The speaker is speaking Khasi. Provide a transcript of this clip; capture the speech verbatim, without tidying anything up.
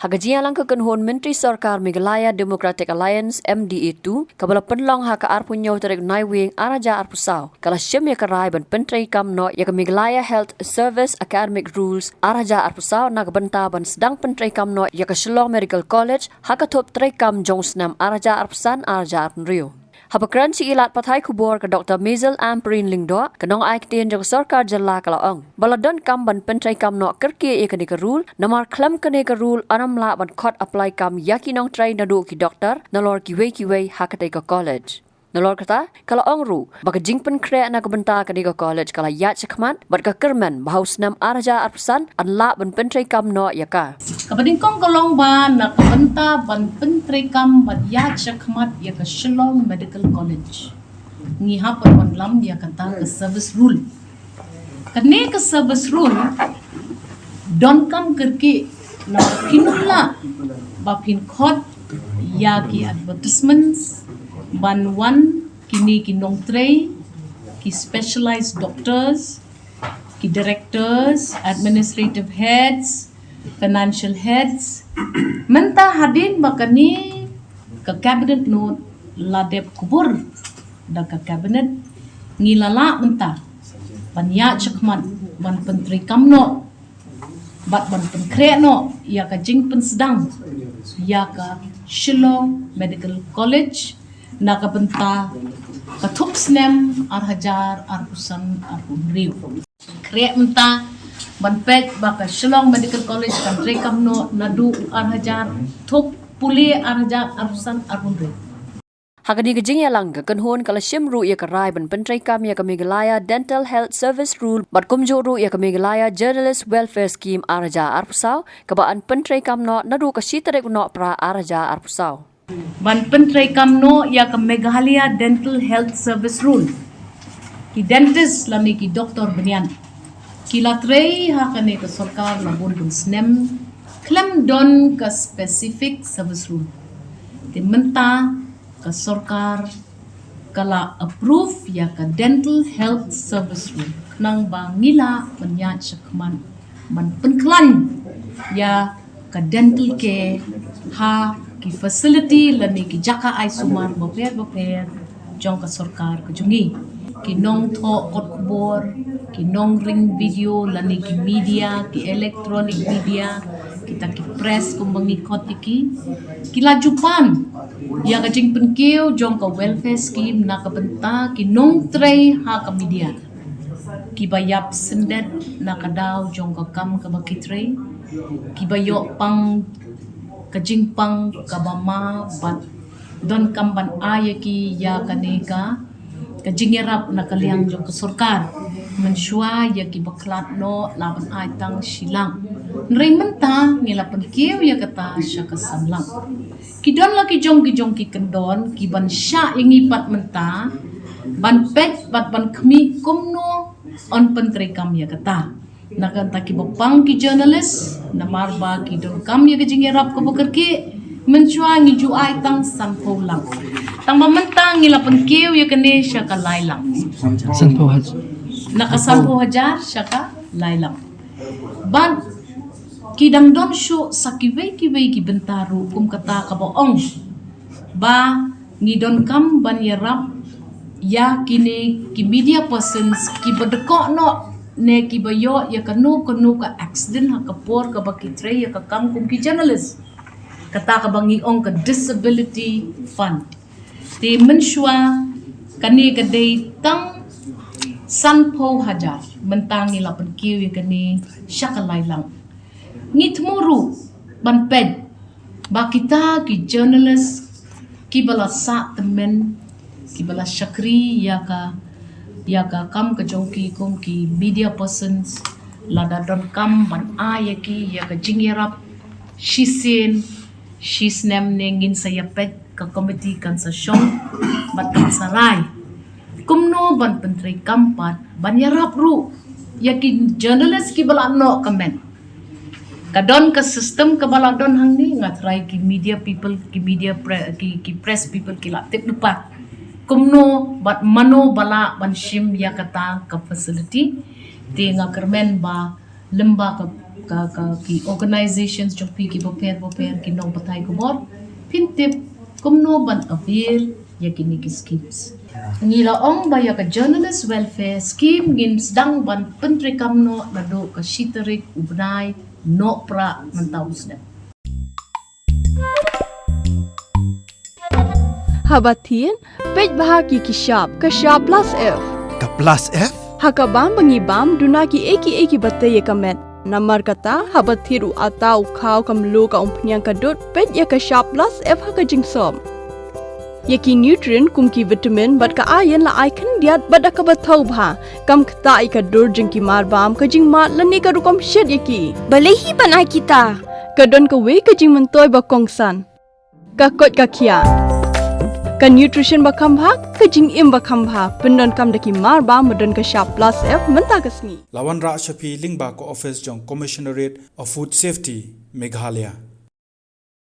Ha ka jingïalang ka kynhun, Myntri Sorkar Meghalaya Democratic Alliance, M D A two, kaba la pynlong ha ka arphew hynñiew tarik Naiwieng arhajar arphew saw, ka la shim ïa ka rai ban pyntreikam noh ïa ka Meghalaya Health Service Academic Rules arhajar arphew saw na ka bynta ban sdang pyntreikam noh ïa ka Shillong Medical College ha ka thup treikam jong u snem arhajar arphew san arhajar arphew hynriew. Haba kren sha ki lad pathai khubor, ka Doctor Maisel Ampareen Lyngdoh, ka nongai ktien jong ka sorkar jylla, ka la ong ba la donkam ban pyntreikam noh kyrkieh ïa kane ka rule, namar khlem kane ka rule ym lah ban khot apply kam ïa ki nongtrei naduh ki doktor nalor kiwei kiwei ha katei ka college. Nalor kata, ka la ong ruh ba ka jingpynkhreh na ka bynta kane ka college ka la ïaid shakhmat, bad ka kyrmen ba ha u snem arhajar arphew san yn lah ban pyntreikam noh ïa ka. Kaba nyngkong ka long ba na ka bynta ban pyntreikam bad ïaid shakhmat ïa ka Shillong Medical College, ngi hap ban wanlam ïa kata ka service rule. Kane ka service rule donkam kyrkieh, namar phin lah ba phin khot ïa ki advertisements ban wan kine ki nongtrei, ki specialized doctors, ki directors, administrative heads, financial heads. Mynta hadien ba kane ka cabinet note la dep kubur da ka cabinet, ngi la lah mynta ban ïaid shakhmat ban pyntreikam noh bad ban pynkhreh noh ïa ka jingpynsdang ïa ka Shillong Medical College na ka bynta ka thup snem arhajar arphew san arphew hynriew. Khreh mynta ban peit ba ka Shillong Medical College kan treikam noh naduh u arhajar, thup pule arhajar arphew san arphew hynriew. Ha kane ka jingïalang, ka kynhun ka la shim ruh ïa ka rai ban pyntreikam ïa ka Meghalaya Dental Health Service Rule bad kumjuh ruh ïa ka Meghalaya Journalist Welfare Scheme arhajar arphew saw, kaba yn pyntreikam noh naduh ka shi tarik u Nohprah arhajar arphew saw. Ban pyntreikam noh ïa ka Meghalaya Dental Health Service Rule, ki dentist lane ki doktor bniat ki la trei ha kane ka sorkar la bun bun snem khlem don ka specific service rule. Te mynta ka sorkar ka la approve ïa ka Dental Health Service Rule, khnang ba ngi lah ban ïaid shakhmat ban pynkhlaiñ ïa ka dental care ha ki facility lane ki jaka ai sumar bapher bapher jong ka sorkar ka jong ngi. Ki nongthoh kot khubor, ki nongring video lane ki media, ki electronic media, kita ki press kumba ngi khot ïa ki, ki la ju pan ïa ka jingpynkiew jong ka welfare scheme na ka bynta ki nongtrei ha ka media, kiba ïap syndet na ka daw jong ka kam kaba ki trei, kiba ïoh pang ka jingpang kaba ma bad donkam ban ai ïa ki ïa kane ka, ka jingïarap na ka liang jong ka sorkar mynshuwa ïa kiba khlad noh lah ban ai tang shi lak. Hynrei mynta ngi la pynkiew ïa kata sha ka san lak. Ki don la ki jong ki jong ki kyndon kiban shah ïa ngi pat mynta ban peit bad ban khmih kumno yn pyntreikam ïa kata. Na ka bynta kiba pang ki journalist, namar ba ki donkam ïa ka jingïarap kaba kyrkieh, mynshuwa ngi ju ai tang sanphew lak. Tang ba mynta ngi la pynkiew ïa kane sha ka lai lak. Sanphew hajar. Na ka sanphew hajar sha ka lai lak. Bad ki dang don shuh sa kiwei kiwei ki bynta ruh kum kata kaba ong ba ngi donkam ban ïarap ïa kine ki media persons kiba dkoh noh ne kiba ïoh ïa kano kano ka accident ha ka por kaba ki trei ïa ka kam kum ki journalist. Kata kaba ngi ong ka disability fund. Te mynshuwa kane ka dei tang sanphew hajar, mynta ngi la pynkiew ïa kane sha ka lai lak. Ngi thmu ruh ban peit ba kita ki journalist kiba la sah tymmen, kiba la shakri ïa ka, ïa ka kam ka jong ki kum ki media persons, lada donkam ban ai ïa ki ïa ka jingïarap shisien shisnem ne ngin sa ïa peit, ka komiti kan sa shong bad kan sa rai kumno ban pyntreikam pat ban ïarap ruh ïa ki journalist kiba la noh ka met. Ka don ka system kaba la don hangne, nga tharai ki media people, ki media pre-, ki, ki press people ki la tip lypa kumno bad mano ba lah ban shim ïa kata ka facility. Te nga kyrmen ba lymba ka Ka, ka ki organisations jong phi ki bapher bapher, ki nongpathai khubor, phin tip kumno ban avail ïa kine ki schemes. Ngi la ong ba ïa ka Journalist Welfare Scheme ngin sdang ban pyntreikam noh naduh ka shi tarik u bnai Nohprah mynta u snem. Haba thied, peit bha ïa ki shap, ka shap plus F. Ka plus F? Ha ka bam ba ngi bam, duna kiei kiei kiba tei ïa ka met. Namar kata, haba thied u atta, u khaw, ka mluh, ka umphniang, ka dud, peit ïa ka shap plus F ha ka jingsop. Ïa ki nutrient kum ki vitamin bad ka iron la ai khyndiat bad da kaba thaw bha. Kam ktah ïa ka dur jong ki marbam, ka jingmad lane ka rukom shet ïa ki. Balei hi ban ai kita? Ka don kawei ka jingmyntoi ba kongsan. Ka koit ka khiah. Ka nutrition ba kham bha, ka jingim ba kham bha. Pyndonkam da ki marbam ba don ka shap plus F mynta ka sngi. La wanrah sha phi lyngba ka office jong Commissionerate of Food Safety, Meghalaya.